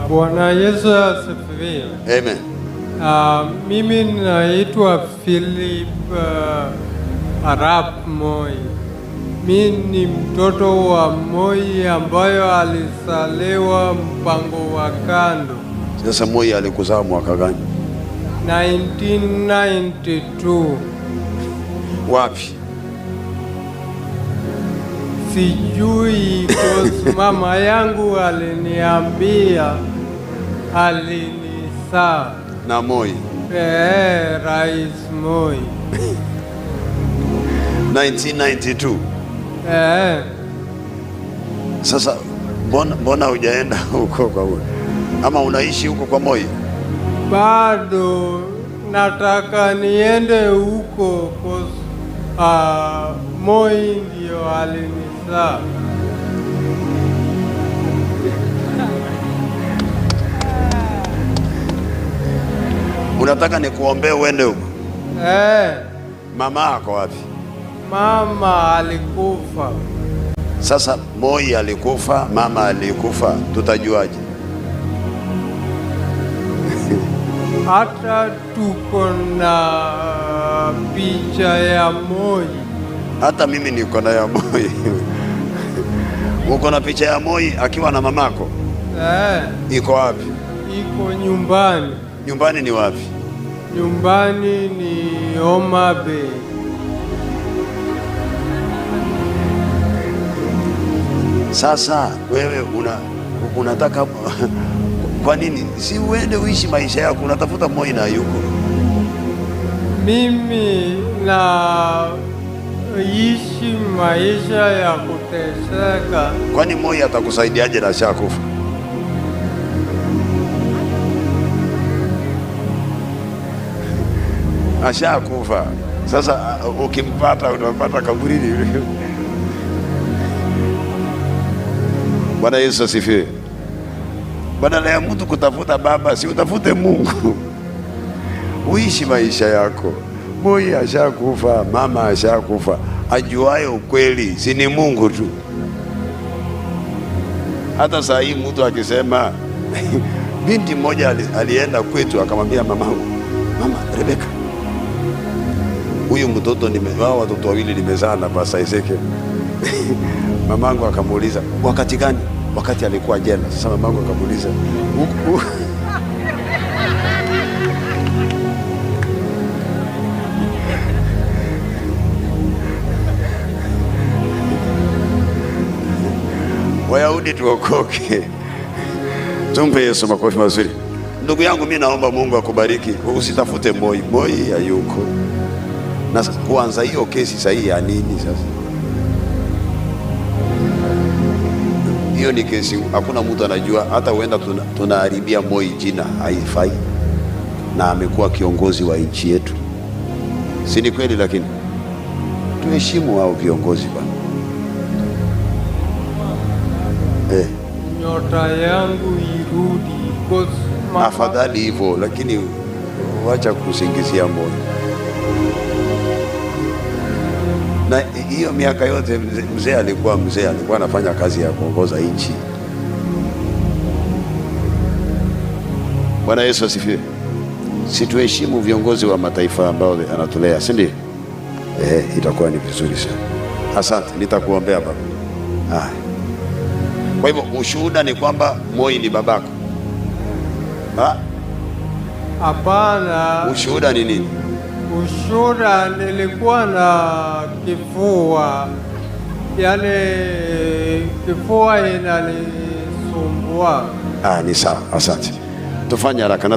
Bwana Yesu asifiwe. Amen. Mimi naitwa Philip Arap Moi. Mi ni mtoto wa Moi ambayo alizaliwa mpango wa kando. Sasa Moi alikuzaa mwaka gani? 1992. Wapi? Sijui 'cause mama yangu aliniambia alinizaa. Na Moi. Eh, Rais Moi. 1992. Eh. Sasa mbona hujaenda huko kwa Moi? Ama unaishi huko kwa Moi? Bado nataka niende huko 'cause Moi ndio alinizaa. Unataka nikuombee uende huko? Eh. Mama ako wapi? Mama alikufa. Sasa Moi alikufa, mama alikufa, tutajuaje? Hata tuko na picha ya Moi. Hata mimi niko na ya Moi. Uko na picha ya Moi akiwa na mamako? Eh. Iko wapi? Iko nyumbani. Nyumbani ni wapi? Nyumbani ni Homa Bay. Sasa wewe unataka kwa nini si uende uishi maisha yako? Unatafuta Moi na yuko. Mimi naishi maisha ya kuteseka. Kwani Moi atakusaidiaje na ashakufa? Ashakufa. Sasa ukimpata utampata kaburini. Bwana Yesu asifiwe. Badala ya mtu kutafuta baba, si utafute Mungu. Uishi maisha yako. Moi ashakufa, mama ashakufa. Ajuaye ukweli si ni Mungu tu. Hata saa hii mtu akisema binti mmoja alienda kwetu akamwambia mamangu, Mama Rebeka, huyu mtoto wao watoto wawili nimezaa na Pastor Ezekiel. Mamangu akamuuliza wakati gani? Wakati alikuwa jela. Sasa mamangu akamuuliza Wayahudi tuokoke. Tumpe Yesu makofi mazuri. Ndugu yangu, mimi naomba Mungu akubariki. Usitafute Moi, Moi hayuko. Na kuanza hiyo kesi sahihi ya nini sasa? Hiyo ni kesi hakuna mtu anajua, hata huenda tunaharibia Moi jina, haifai. Na amekuwa kiongozi wa nchi yetu. Si ni kweli? Lakini tuheshimu hao viongozi bwana. Nyota yangu irudi. Afadhali hivyo, lakini wacha kusingizia Moi. Na hiyo miaka yote mzee alikuwa mzee, alikuwa anafanya kazi ya kuongoza nchi. Bwana Yesu asifiwe. Si tuheshimu viongozi wa mataifa ambao anatulea, si ndio? Itakuwa ni vizuri sana. Asante, nitakuombea baba. Kwa hivyo ushuhuda ni kwamba Moi ni babako. Ha? Hapana. Ushuhuda ni nini? Ushuhuda nilikuwa na kifua. Yaani kifua inanisumbua. Ni sawa, asante. Tufanye haraka.